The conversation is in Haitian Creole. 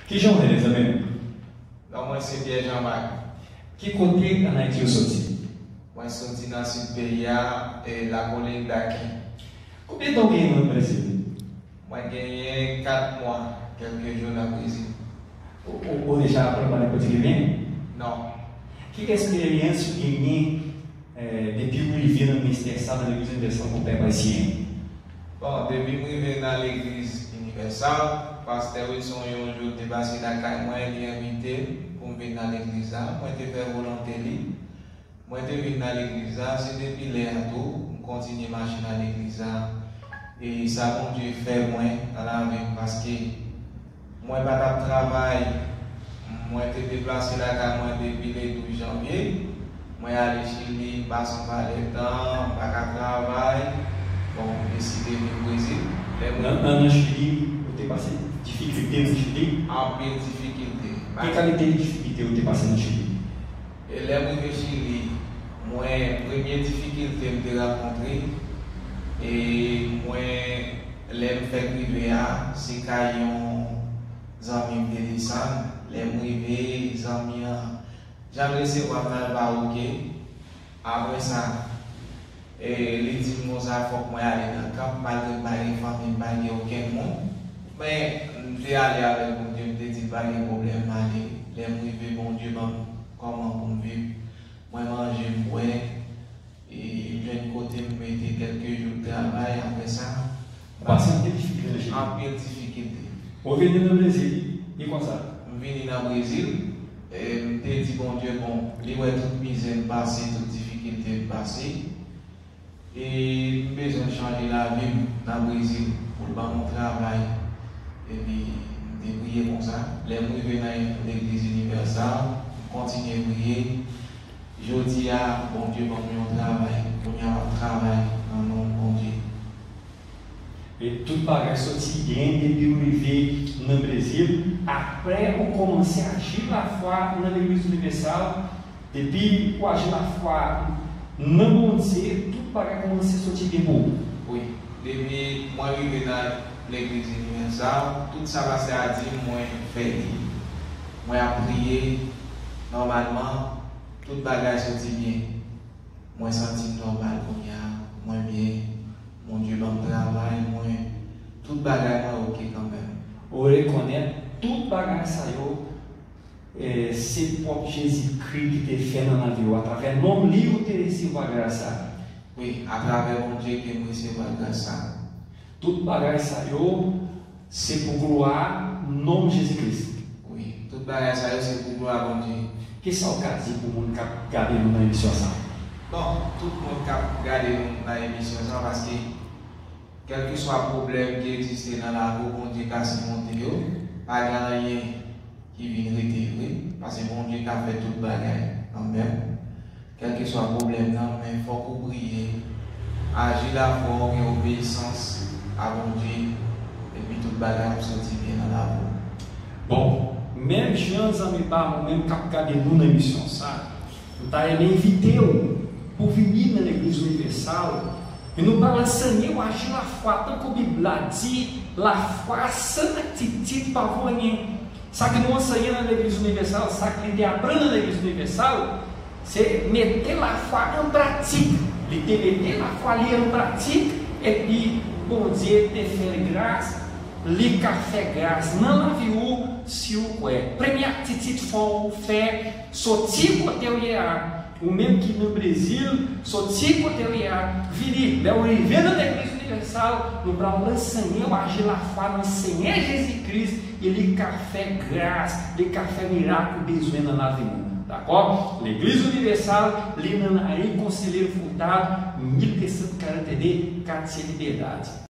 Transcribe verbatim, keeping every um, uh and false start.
Kijan w ye, zanmi m? Non, mwen se Pierre Jean Marc. Ki kote ann Ayiti ou soti? Mwen soti nan sid peyi a, e Lakolin, Daki. Konbyen tan w genyen nan Brezil? Mwen genyen kat mwa, kèlke jou nan Brezil. Ou, ou, ou deja aprann pale pòtigè byen? Non. Ki eksperyans ou genyen, eh, depi w rive nan ministè sa nan Legliz Inivèsal pou Pèp Ayisyen? Bon, depi m rive nan Legliz Inivèsal, Pastè Wilson yon jou te pase lakay mwen, li envite m pou m vin nan legliz la. Mwen te fè volonte li. Mwen te vin nan legliz la, se depi lè a tou, m kontinye mache nan legliz la. E sa Bondye fè mwen nan lavi m, paske mwen pa t ap travay. Mwen te deplase lakay mwen depi le douz janvye. Mwen ale Chili, m pase yon valè tan, m pa ka travay. Bon, m deside vin Brezil. Lè mwen Nan, nan, nan Chili, ou te pase difikilte nan Chili? Anpil difikilte. Ki kalite difikilte ou te pase nan Chili? E lè m rive Chili, mwen, premye difikilte m te rankontre, e mwen, lè m fèk rive a, se kay yon zanmi m te desann. Lè m rive, zanmi an, jan l resevwa m nan, l pa oke. Apre sa, e li di m konsa, fòk mwen ale nan kanp, malgre m pa gen fanmi, m pa gen okenn moun. Men, m te ale avèk Bondye, m te di l pa gen pwoblèm, m ale. Lè m rive, Bondye ban m kòman pou m viv. Mwen manje, m bwè, e m jwenn kote m mete kèlke jou travay. Apre sa, Ou pase anpil difikilte nan Chili? Anpil difikilte. Ou vini nan Brezil, e konsa? M vini nan Brezil, e m te di Bondye, bon, li wè tout mizè m pase, tout difikilte m pase. E m bezwen chanje lavi m nan Brezil pou l ban m yon travay. Epi m te priye konsa. Lè m rive nan legliz Inivèsal, m kontinye priye. Jodi a, Bondye ban m yon travay. Kounye a, m ap travay nan non Bondye. E tout bagay soti byen depi w rive nan Brezil. Apre ou kòmanse aji lafwa nan Legliz Inivèsal, depi ou aji lafwa nan Bondye, tout bagay kòmanse soti byen pou ou. Wi, depi mwen rive nan Legliz Inivèsal, tout sa pastè a di m, mwen fè li. Mwen ap priye nòmalman, tout bagay soti byen. Mwen santi m nòmal kounye a, mwen byen, Bondye ban m travay, mwen, tout bagay mwen oke kanmenm. Ou rekonèt tout bagay sa yo, eh, se pwòp Jezikri ki te fè nan lavi w, atravè non li ou te resevwa gras sa. Wi, atravè Bondye ke m resevwa gras sa. Tout bagay sa yo, se pou glwa non Jezi Kris. Wi, tout bagay sa yo se pou glwa Bondye. Kisa w ka di pou moun k ap gade nou nan emisyon sa? Bon, tout moun k ap gade nou nan emisyon sa, paske kèlkeswa pwoblèm ki egziste nan lavi w, Bondye ka simonte yo. Pa gen anyen ki vin rete vre, paske Bondye ka fè tout bagay kanmenm. Kèlkeswa pwoblèm nan, men fòk ou priye, aji lafwa w, gen obeyisans a Bondye, epi tout bagay ap soti byen nan lavi w. Bon, menm jan zanmi pa m ou menm k ap gade nou nan emisyon sa, m ta renmen envite w pou w vini nan Legliz Inivèsal, e nou pral anseye w aji lafwa, tankou Bib la di, lafwa san aktitit pa vo anyen. Sa ke nou anseye nan Legliz Inivèsal, sa ke li te aprann nan Legliz Inivèsal, se mete lafwa an pratik. Li te mete lafwa li an pratik, epi Bondye te fè l gras. Li ka fè gras nan lavi w si w kwè. Premye aktitit fò w fè, soti kote w ye a. Ou menm ki nan Brezil, soti kote w ye a, vini. Lè w rive nan Legliz Inivèsal, nou pral anseye w aji lafwa nan Senyè Jezi Kris, e li ka fè gras, li ka fè mirak ou bezwen nan lavi w. Dakò? Legliz Inivèsal, li nan lari Conselheiro Furtado, mil deux cent quarante-deux, Katye Liberdade.